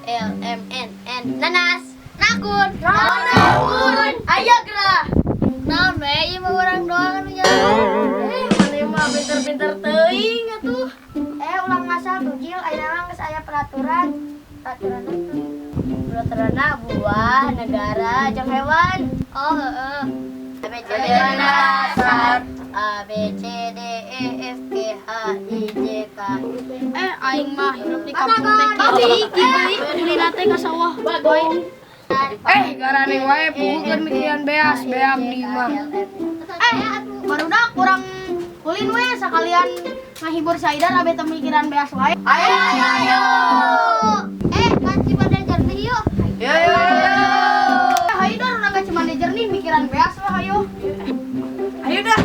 L M N N. Nanas. Rakun. Rakun. Ayo gerak. Naon we ieu mah urang doang anu nyaho. Eh, maneh mah pinter-pinter teuing atuh. Eh, ulah ngasal tuh Jil, ayeuna mah geus aya peraturan. Peraturan itu. Peraturanna buah, negara, jeung hewan. Oh, heeh. A B C D dasar. A B C D E F G H I J K. Eh, aing mah hidup di kampung teh kieu deui, ulina teh ka sawah wae. Eh, garaneng wae puguh keur mikiran beas, bea abdi mah. Eh, barudak urang ulin we sakalian ngahibur si Aidar abe teu mikiran beas wae. Ayo ayo ayo. Eh, kan Cimande jernih yuk. Yo yo yo. Eh, Haidar urang ka Cimande jernih mikiran beas we hayo. Ayo dah.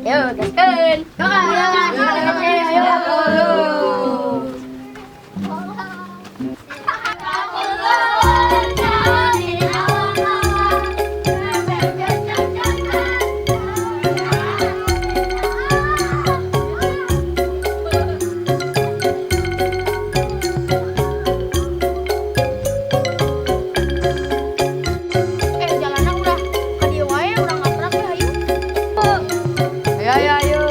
Yo, gaskeun. Yo, ayo, ayo, ayo, ayo. Eh, jalanna ulah ka dieu wae, urang ngaprak we hayu. Ayo ayo ayo.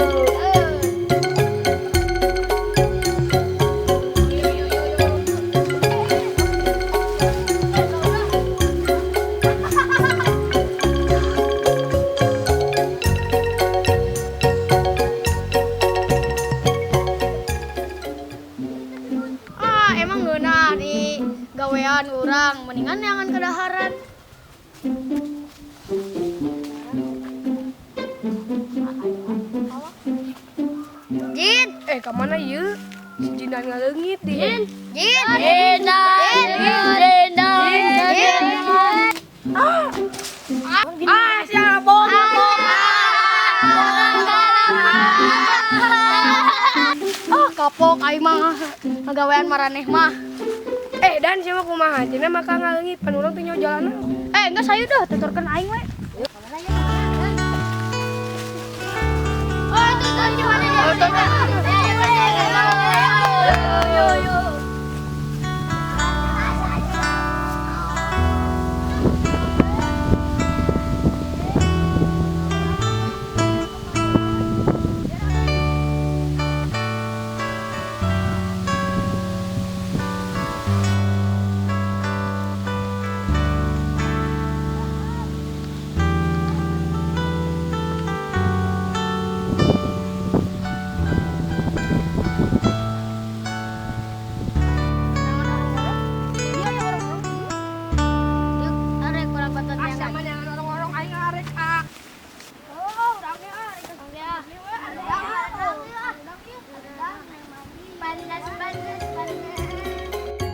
Ah, emang ngeunah di gawean urang, mendingan neangan kadaharan. Jin, Eh, ka mana ieu? Si Jindan ngaleungit di. Jin, Jin, Jin, Jin. Ah, siapa bohong? Ah, kapok aing mah ngagawean maraneh mah. Eh, dan siapa kumaha? Cenah maka ngaleungit pan urang teh nyaho jalanna. Eh, geus hayu dah tuturkeun aing we. Oh, itu tuh Cimande jernih. Yo yo. Yuk, arek kurang baton Ah, yang sama jangan orang-orang aing arek ah. Oh, urang ge ah, arek Ya. Panas, panas, panas.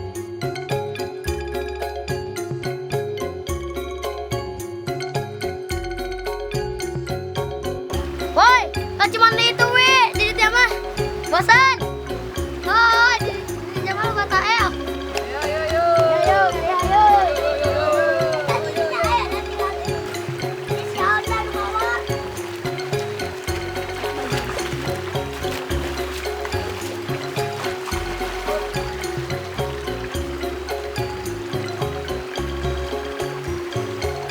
Woi, ka Cimande itu we, di dieu mah. Bosan. Oh, di dieu mah bata el. Ayo ayo ayo. Ayo, ayo, ayo.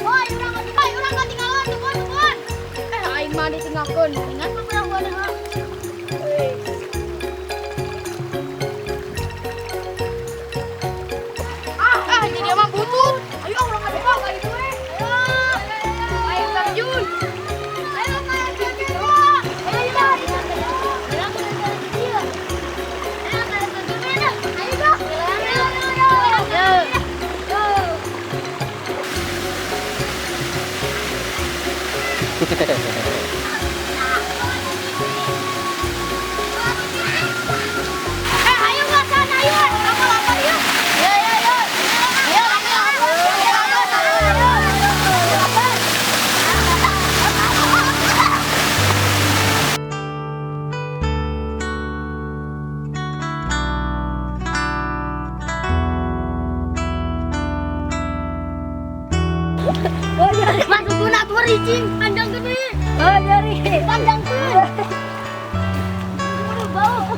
Woi, urang katinggalan, tungguan, tungguan. Eh, aing mah ditinggalkeun. Mendingan peperahuan ha. Ah, ah, jadi dia mah butuh. Ayo urang ngajebak ka itu we. Ayo terjun. Ayo, ayo, ayo. Ayo, Eh, ayo makan, ayo. Kamu lapar yuk. Yo, yo, yo. Yo, yo, Masuk guna keluar icing, panjang gede. Oh, dari. Panjang tuh. Bau.